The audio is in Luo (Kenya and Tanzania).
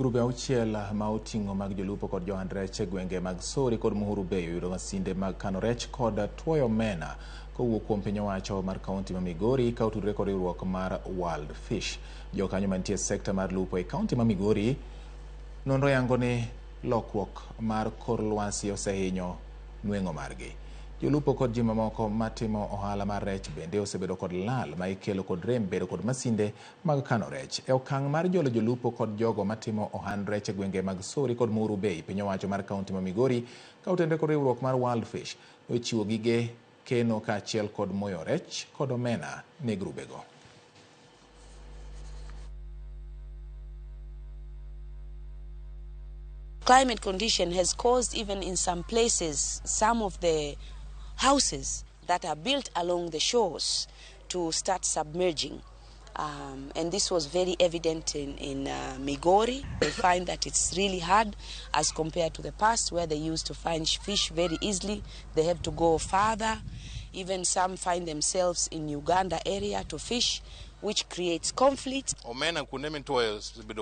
Grube 6 ma oting'o mag jolupo kod johand rech e gwenge mag Sori kod Muhuru Bay oyudo masinde mag kano rech kod tuoyo omena kowuok kuom piny owacho mar kaunti ma Migori ka otudore kod riwruok mar World Fish. Jokanyo mantie e sekta mar lupo e kaunti ma Migori nonro yango ni lokruok mar kor lwasi osehinyo nweng'o margi. Jolupo kod ji mamoko matimo ohala mar rech bende osebedo kod lal ma ikelo kod rem bedo kod masinde mag kano rech. E okang' mar jolo jolupo kod jogo matimo ohand rech e gwenge mag Sori kod Muhuru Bay, piny owacho mar kaunti ma Migori ka otende kod riwruok mar World Fish ochiwo gige keno kaachiel kod moyo rech kod omena ne grubego. Climate condition has caused, even in some places, some of the houses that are built along the shores to start submerging. And this was very evident in Migori. They find that it's really hard as compared to the past, where they used to find fish very easily. They have to go farther. Even some find themselves in Uganda area to fish, which creates conflict. Omena kuonde mituoyo osebedo.